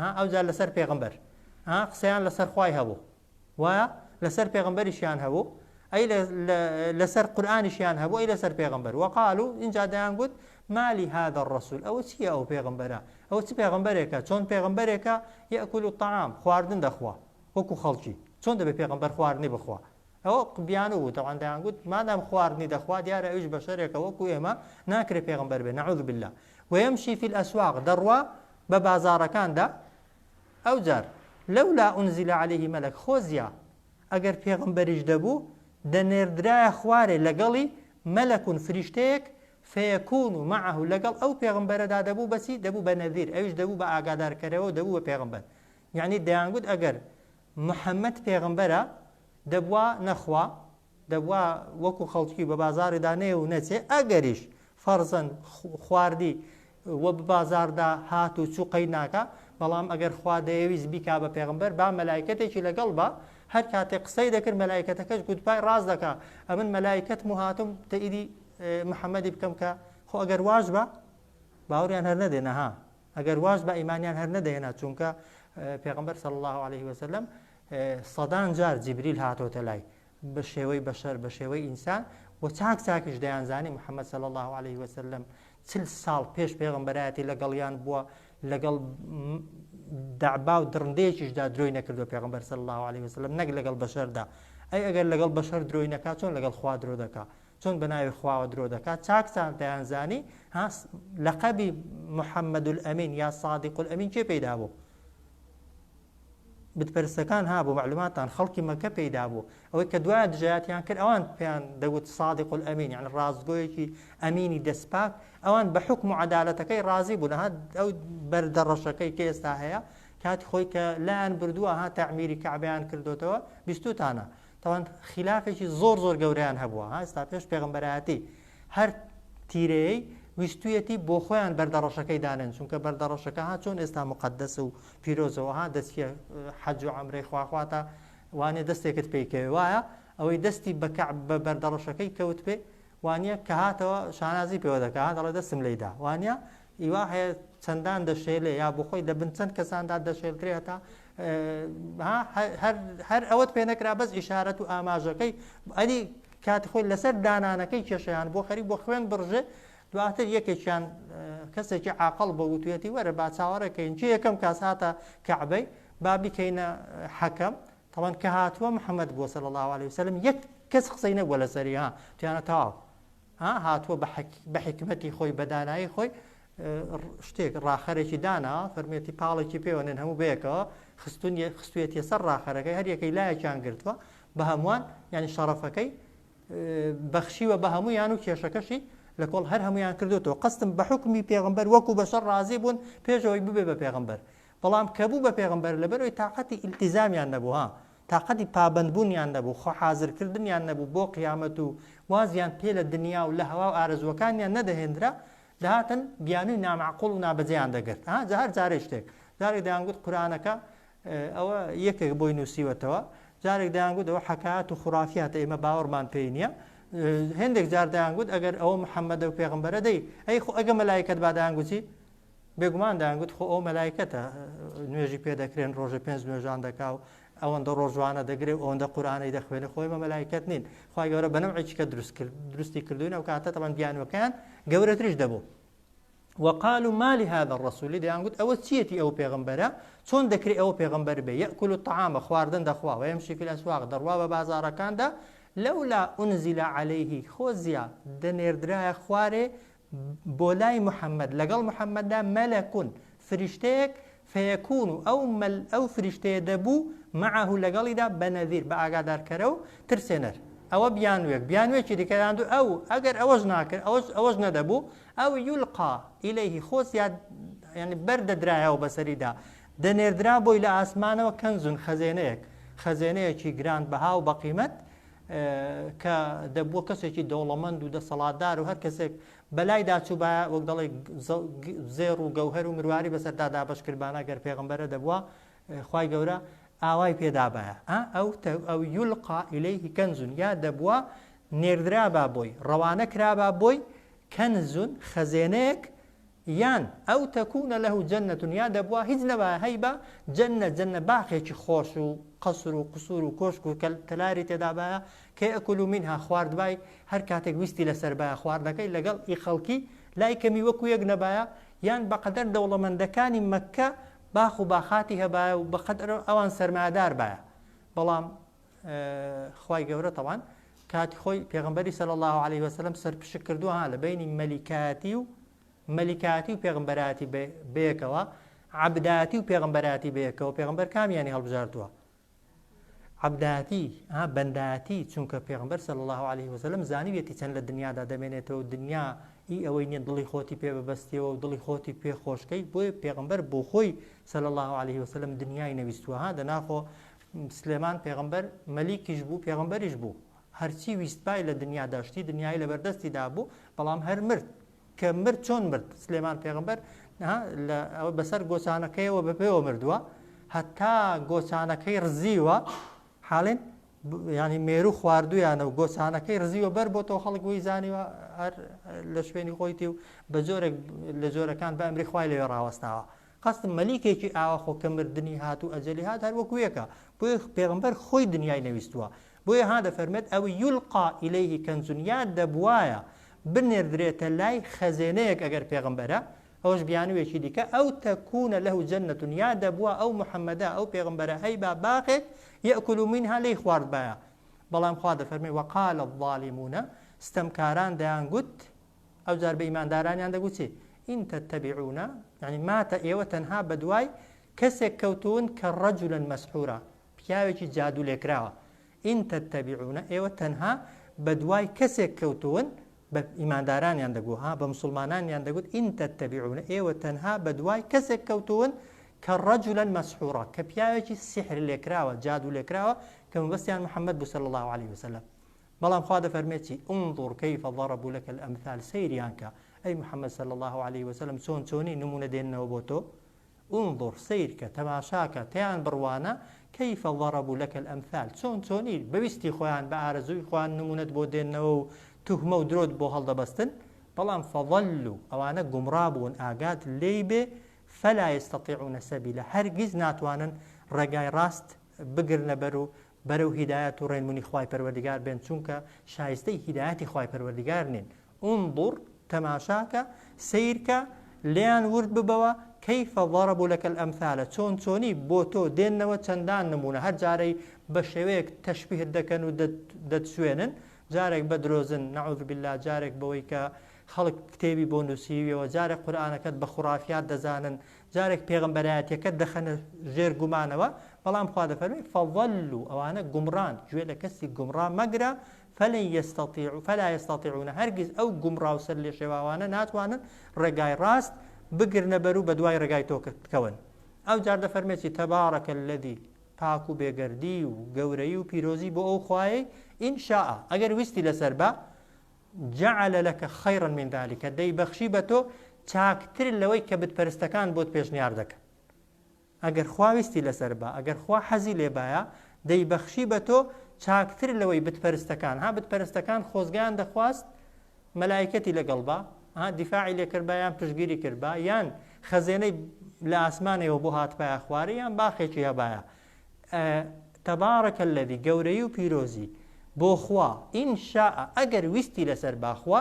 ها ئەوجار لەسەر پێغەمبەر ها قسەیان لەسەر خوای هەبوو وایە لەسەر پێغەمبەریشیان هەبوو ئەی لەسەر قورئانیشیان هەبوو ئەی لەسەر پێغەمبەر وقالو اینجا دەیان گوت مالی هذا الرسول ئەوە چییە ئەو پێغەمبەرە ئەوە چ پێغەمبەرێکە چۆن پێغەمبەرێکە یەکل الطعام خواردن دەخوا وەکو خەڵکی چۆن دەبێت پێغەمبەر خواردنی بخوا ئەوە بیانوو بوو تەبعەن دەیانگوت مادام خواردنی دەخوا دیارە ئەویش بەشەرێکە وەکو ئێمە ناکرێ پێغەمبەر بێ نعوذ بالله ويمشي في الأسواق دەڕوا بە بازاڕەکاندا ئەوجار لولا أنزل عليه ملك خۆزیا ئەگەر پێغەمبەریش دەبوو دەنێردرایە خوارێ لەگەڵی ملك فریشتەیەک فيكون معه لەگەڵ ئەو پێغەمبەرەدا دەبوو بەچی دەبوو بە نەذیر ئەویش دەبوو بە ئاگادارکەرەوە دەبوو بە پێغەمبەر یعنی دەیانگوت ئەگەر محەممەد پێغەمبەرە دەبوا نەخوا، دەبوا وەکو خەڵکی بە بازاڕیدا نەیە و نەچێ، ئەگەریش فەرزەن خواردی و بە بازاڕدا هات و چوو قەید ناکا، بەڵام ئەگەر خوا دەیەویست بیکا بە پێغەمبەر با مەلایکەتێکی لەگەڵ با، هەر کاتێک قسەی دەکرد مەلایکەتەکەش گوتبای ڕاست دەکا، ئەمن مەلایکەتم و هاتووم تەئیدی محەممەدی بکەم کە خۆ ئەگەر واش با باوەڕیان هەر نەدێنا ها ئەگەر واش با ئیمانیان هەر نەدەهێنا چونکە پێغەمبەر صلی الله علیه وسلم سەدان جار جیبریل هاتۆتە لای بە شێوەی بەشەر بە شێوەی ئینسان و چاک چاکیش دەیانزانی محەممەد صلی الله علیه وسلم چل ساڵ پێش پێغەمبەرایەتی لەگەڵیان بووە لەگەڵ دەعبا و دڕندەیەکیشدا درۆی نەکردو پێغەمبەر صلی الله علیه وسلم نەک لەگەڵ بەشەردا ئەی ئەگەر لەگەڵ بەشەر درۆی نەکا چۆن لەگەڵ خوا درۆ دەکا چۆن بە ناوی خواوە درۆ دەکات چاک چاک دەیانزانی ها لەقەبی محەممەد الئەمین یا صادق الئەمین کێ پێیدا بوو بتپەرستەکان ها بۆ مەعلوماتتان خەڵکی مەکە پێی دابوو ئەوەی کە دوایە دژایەتیان کرد ئەوان پێیان دەگوت صادق الامین یعنی ڕاستگۆیەکی ئەمینی دەستپاک ئەوان بە حکم و عەدالەتەکەی ڕازی بوون ها ئەو بەردە ڕەشەکەی کە ئێستا هەیە کاتی خۆی کە لایان بردووە ها تەعمیری کەعبەیان کردوتەوە بیستوتانە تاوان خلافێکی زۆر زۆر گەورەیان هەبووە ها ئێستا پێش پێغەمبەرایەتی هەر تیرەیەی ویستویەتی بۆ خۆیان بەردە ڕەشەکەی دانێن چونکە بەردە ڕەشەکە ها چۆن ئێستا مقدس و پیرۆزەوە ها دەچیە حەج و عەمرەی خواخواتە وانێ دەستێکت پێی کەوێ وایە ئەوەی دەستی بە کەعب بە بەردە ڕەشەکەی کەوت پێ وانە کە هاتەوە شانازی پێوە دەکا دەڵێ دەستم لێیدا وانە ئیوا هەیە چەندان دەشێلێ یا بۆ خۆی لە بن چەند کەساندا دەشێلترێ هەتا هەر ئەوەت پێ نەکرا بەس ئیشارەت و ئاماژەکەی ئەدی کاتی خۆی لەسەر دانانەکەی کێشەیان بۆ خەریک بۆ خوێن بڕژێ دواتر یەکێکیان کەسێکی عاقڵ بۆ وتوێتی وەرە با چاوەڕێکەین کێ یەکەم کاس هاتە کەعبەی با بیکەینە حەکەم تەوان کە هاتووە محەممەد بووە صلی الله علیه وسلم یەک کەس قسەی نەبووە لەسەری ها تویانە تەواو ها هاتووە بە حیکمەتی خۆی بە دانایی خۆی شتێک ڕاخەرێکی دانا فەرمێتی پاڵێکی پێوەنێن هەموو بەیەکەوە خستونیە خستوێتیە سەر ڕاخەرەکەی هەر یەکەی لایەکیان گرتووە بە هەمووان یعنی شەڕەفەکەی بەخشیوە بە هەموویان و کێشەکەشی لە کۆڵ هەر هەمویان کردوتەوە قەستم بە حکمی پێغمبەر وەکو بەشەر ڕازی بوون پێشەوەی ببێ بە پێغمبەر بەڵام کە بوو بە پێغمبەر لەبەرەوەی تااقەتی ئیلتیزامیان نەبوو ها تاقەتی پابەندبوونیان نەبوو، خۆ حازرکردنیان نەبوو بۆ قیامەت و وازیان پێ لە دنیا و لە هەوا و ئارەزووەکانیان نەدەهێنرا، دەهاتن بیانووی نامەعقوڵ و نابەجێیان دەگرت. ها جا هەر جارەی شتێک. جارێک دەیانگوت قورئانەکە ئەوە یەکێک بۆی نووسیوەتەوە، جارێک دەیانگوت ئەوە حەکایەت و خورافیاتە ئێمە باوەڕمان پێی نییە. هێندێک جار دەیانگوت ئەگەر ئەوە محەممەدە و پێغەمبەرە دەی ئەی خۆ ئەگە مەلایکەت با دەیانگوت چی؟ بێگومان دەیانگوت خۆ ئەو مەلایکەتە نوێژی پێ دەکرێن ڕۆژێ پێنج نوێژان دەکا و ئەوەندە ڕۆژوانە دەگرێ و ئەوەندە قورئانەی دەخوێنێ خۆ ئێمە مەلایکەت نین خوای گەورە بە نەوعێکی کە دروست کرد دروستی کردوین ئەو کاتە تەبعەن بیانوەکەیان گەورەتریش دەبوو وقالوا ما لهذا الرسول دەیانگوت ئەوە چیەتی ئەو پێغەمبەرە چۆن دەکرێ ئەو پێغەمبەر بێ یەکل الطعام خواردن دەخوا ويمشي في الأسواق دەڕوا بە بازاڕەکاندا لولا أنزل عليه خۆزیا دەنێردرایە خوارێ بۆ لای محمد لەگەڵ محمددا ملک فریشتەیەک فیکون ئەو مل ئەو فریشتەیە دەبوو معه لەگەڵیدا بە نذیر بە ئاگادارکەرە و ترسێنەر ئەوە بیانوێک بیانوێکی دیکە داندو ئەو ئەگەر ئەوەش ناکرد ئەوەش ئەوەش نەدەبوو ئەو یولقا ئیلەیه خۆزیا یعنی بەردەدرایەوە بەسەریدا دەنێردرا بۆی لە ئاسمانەوە كنز خەزێنەیەک خەزێنەیەکی گران بەها و بەقیمەت کە دەبووە کەسێکی دەوڵەمەند و دەسەڵاتدار و هەر کەسێک بەلایدا چووبایە وەک دەڵێ زێڕ و گەوهەر و مرواری بەسەردا دابەش کردبانە گەر پێغەمبەرە دەبووە خوای گەورە ئاوای پێدابایە ئەو أو يلقى إليه كنز یا دەبووە نێردرابا بۆی ڕەوانە کرابا بۆی كنز خەزێنەیەک یان أو تكون له جنة یا دەبووە هیچ نەبایە هەیبا جنة جنة باخێکی خۆش و قەسر و قسوور و کۆشک و تەلاری تێدابایە کە يأكل منها خواردبای هەر کاتێک ویستی لەسەر بایە خواردنەکەی لەگەڵ ئی خەڵکی لای کەمی وەکو یەک نەبایە یان بەقەدەر دەوڵەمەندەکانی مەککە باخ و باخاتی هەبایە و بەقەدەر ئەوان سەرمایەدار بایە بەڵام خوای گەورە تەوان کاتی خۆی پێغمبەری صلی الله علیه وسلم سەرپشک کردووە ها لە بینی مەلیکایەتی و مەلیکایەتی و پێغمبەرایەتی بەیەکەوە عەبدایەتی و پێغمبەرایەتی بەیەکەوە پێغمبەر کامیانی هەڵبژاردووە عەبدایەتی ها بەندایەتی چونکە پێغمبەر صلی الله علیه وسلم زانیویەتی چەند لە دنیادا دەمێنێتەوە دنیا ئی ئەوەی نییە دڵی خۆتی پێ ببەستیەوە و دڵی خۆتی پێ خۆشکەی بۆیە پێغمبەر بۆ خۆی صلی الله علیه وسلم دنیای نەویستووە ها دەناخۆ سلێمان پێغمبەر مەلیکیش بوو پێغمبەریش بوو هەرچی ویستبای لە دنیادا شتی دنیای لەبەردەستیدا بوو بەڵام هەر مرد کە مرد چۆن مرد سلێمان پێغمبەر بەسەر گۆچانەکەیەوە بە پێوە مردووە هەتا گۆچانەکەی ڕزیوە حاڵێن ینی مێرو خواردویانە و گۆچانەکەی ڕزیوە بەر بۆ تۆ خەڵک وی زانیوە هەر لە شوێنی خۆیتی و بە جۆرێک لە جۆرەکان بە ئەمری خوای لەوێ ڕاوەستاوە قەستم مەلیکێکی ئاوا خۆ کە مردنی هات و ئەجەلی هات هەر وەکو یەکە بۆیە پێغمبەر خۆی دنیای نەویستووە بۆیە ها دەفەرمێت أو يلقى إليه كنز یا دەبوایە بنێردرێتە لای خەزێنەیەک ئەگەر پێغمبەرە ئەوەش بیانوویەکی دیکە أو تكون له جنة یا دەبووە ئەو محەممەدە ئەو پێغمبەرە هەیبا باخێک يأكل منها لێی خواردبایە بەڵام خوا دەفەرمێ وقال الظالمون ستەمکاران دەیانگوت ئەو جار بە ئیماندارانیان دەگوت چی إن تتبعون یعنی ماتە ئێوە تەنها بەدوای کەسێک کەوتون کە رجلا مسحورا پیاوێکی جادو لێکراوە إن تتبعون ئێوە تەنها بەدوای کەسێک کەوتون بە ئیماندارانیان دەگوت ها بە مسلمانانیان دەگوت إن تتبعون ئێوە تەنها بەدوای کەسێک کەوتون کە رجلا مسحورا کە پیاوێکی سیحر لێکراوە جادو لێکراوە کە مەبەستیان محەممەد بوو صلی الله عليه وسلم بەڵام خوا دەفەرمێت چی انظر كيف ضربوا لك الأمثال سەیریان کە ئەی محەممەد صلی الله عليه وسلم چۆن چۆنی نمونە دێننەوە بۆ تۆ انظر سەیرکە تەماشاکە تیان بڕوانە كيف ضربوا لك الأمثال چۆن چۆنی بەویستی خۆیان بە ئارەزووی خۆیان نمونەت بۆ دێننەوە و توهمە و درۆت بۆ هەڵدەبەستن بەڵام فضلوا ئەوانە گومڕا بوون ئاگات لێی بێ فلا يستطيعون سبيلا هەرگیز ناتوانن ڕێگای ڕاست بگرنە بەر و بەرەو هیدایەت و ڕێنمونی خوای پەروەردگار بێن چونکە شایستەی هیدایەتی خوای پەروەردگار نین انظر تەماشاکە سەیرکە لێیان ورد ببەوە كيف ضربوا لك الأمثال چۆن چۆنی بۆ تۆ دێننەوە چەندان نمونە هەر جارەی بە شێوەیەک تەشبیهت دەکەن و دەتسوێنن جارێک بە درۆزن نعوذ بالله جارێک بەوەی کە خەڵک کتێبی بۆ نووسیویەوە جارێک قورئانەکەت بە خوڕافیات دەزانن جارێک پێغەمبەرایەتیەکەت دەخەنە ژێر گومانەوە بەڵام خوا دەفەرمێ فضلوا ئەوانە گومڕان گوێ لە کەسی گومڕا مەگرە فلن يستطيعوا فلا يستطيعون هەرگیز ئەو گومڕا و سەر لێشێواوانە ناتوانن ڕێگای ڕاست بگرنە بەر و بەدوای ڕێگای تۆ بکەون ئەو جار دەفەرمێ چی تبارك الذي پاک و بێگەردی و گەورەی و پیرۆزی بۆ ئەو خوایەی إن شاء ئەگەر ویستی لەسەر بە جعل لك خيرا من ذلك دەیبەخشی بە تۆ چاکتر لەوەی کە بتپەرستەکان بۆت پێشنیار دەکەن ئەگەر خوا ویستی لەسەر با ئەگەر خوا حەزی لێ بایە دەیبەخشی بە تۆ چاکتر لەوەی بتپەرستەکان ها بتپەرستەکان خۆزگەیان دەخواست مەلایکەتی لەگەڵ با ها دیفاعی لێکردبا یان پشتگیری کردبا یان خەزێنەی لە ئاسمانەوە بۆ هاتبایە خوارێ یان باخێکی هەبایە تبارك الذي گەورەی و پیرۆزی بۆ خوا إن شاء ئەگەر ویستی لەسەر باخوا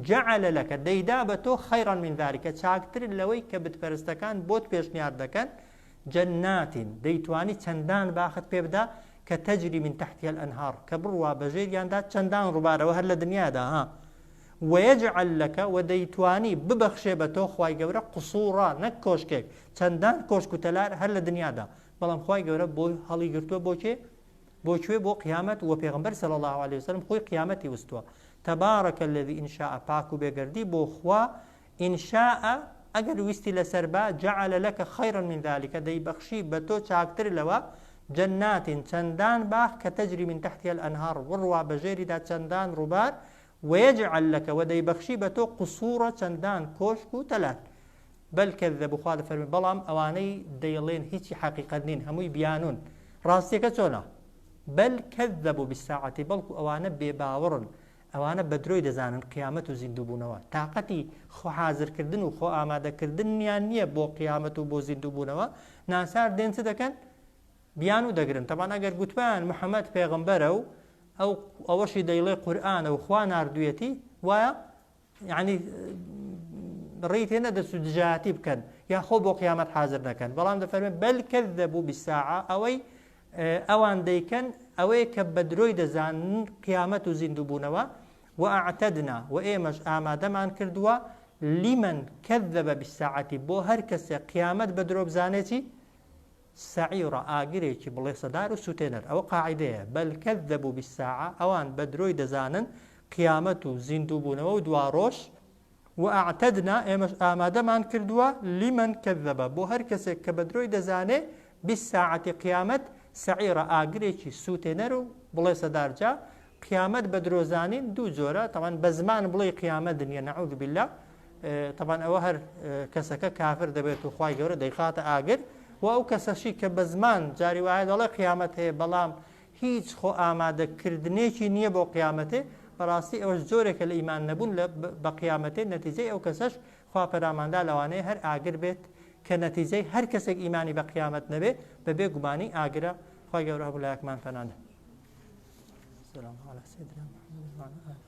جعل لك دەیدا بە تۆ خيرا من ذلك چاکتر لەوەی کە بتپەرستەکان بۆت پێشنیار دەکەن جنات دەیتوانی چەندان باخت پێ بدا کە تجري من تحتها الأنهار کە بڕوا بەژێریاندا چەندان ڕووبارەوە هەر لە دنیادا ها ويجعل لك و دەیتوانی ببەخشێ بە تۆ خوای گەورە قصورا نەک کۆشکێک چەندان کۆشک و تەلار هەر لە دنیادا بەڵام خوای گەورە بۆ هەڵی گرتووە بۆ کێ بۆ کوێ بۆ قیامەت و پێغمبەر صلی الله علیه وسلم خۆی قیامەتی وستووە تبارك الذي إن شاء پاک و بێگەردی بۆ خوا إن شاء. ئەگەر ویستی لەسەر با، جعل لک خیرا من ذلک، دەیبەخشی بە تۆ چاکتر لەوە، جنات، چەندان باخ کە تجری من تحتها الانهار، بڕوا بە ژێریدا چەندان ڕووبار، ویجعل لک، وە دەیبەخشی بە تۆ قصورا، چەندان کۆشک و تەلار. بل کذبوا، خوا دەفەرموێ، بەڵام ئەوانەی دەیڵێن هیچی حەقیقەت نین، هەمووی بیانوون. ڕاستیەکە چۆنە؟ بل کذبوا بالساعة، بەڵکو ئەوانە بێباوەڕن، ئەوانە بە درۆی دەزانن قیامەت و زیندووبوونەوە، تاقەتی خۆ حازرکردن و خۆ ئامادەکردنیان نییە بۆ قیامەت و بۆ زیندووبوونەوە، ناچار دێن چ دەکەن؟ بیانوو دەگرن، تەبعەن ئەگەر گوتبایان محەمەد پێغەمبەرە و ئەو ئەوەشی دەیڵێ قورئانە و خوا ناردوویەتی، وایە؟ یعنی ڕێی تێ نەدەچوو دژایەتی بکەن یا خۆ بۆ قیامەت حازر نەکەن، بەڵام دەفەرمێ بل کذبوا بالساعە، ئەوەی ئەوان دەیکەن ئەوەیە کە بە درۆی دەزانن قیامەت و زیندووبوونەوە، وأعتدنا و ئێمەش ئامادەمان کردووە لمن کذب بالساعة بۆ هەر کەسێک قیامەت بە درۆ بزانێ چی؟ سعیرا ئاگرێکی بڵێسەدار و سوتێنەر. ئەوە قاعیدەیە، بل کذبوا بالساعە ئەوان بە درۆی دەزانن قیامەت و زیندووبوونەوە و دواڕۆژ، وأعتدنا ئێمەش ئامادەمان کردووە لمن کذب بۆ هەر کەسێک کە بە درۆی دەزانێ بالساعة قیامەت سعیرا ئاگرێکی سوتێنەر و بڵێسەدار جا قیامەت بە درۆ زانین دوو جۆرە تەبعەن بە زمان بڵێی قیامەت نییە نعوذ باللە تەبعەن ئەوە هەر کەسەکە کافر دەبێت و خوای گەورە دەیخاتە ئاگر و ئەو کەسەشی کە بە زمان جاری وایە دەڵێ قیامەت هەیە بەڵام هیچ خۆ ئامادەکردنێکی نییە بۆ قیامەتێ، بەڕاستی ئەوەش جۆرێکە لە ئیمان نەبوون لە بە قیامەتێ، نەتیجەی ئەو کەسەش خوا پەناماندا لەوانەیە هەر ئاگر بێت کە نەتیجەی هەر کەسێک ئیمانی بە قیامەت نەبێ بە بێ گومانی ئاگرە، خوای گەورە هەموو لایەکمان پەنادا. سلام علی سیدنا محمد وعلی آله.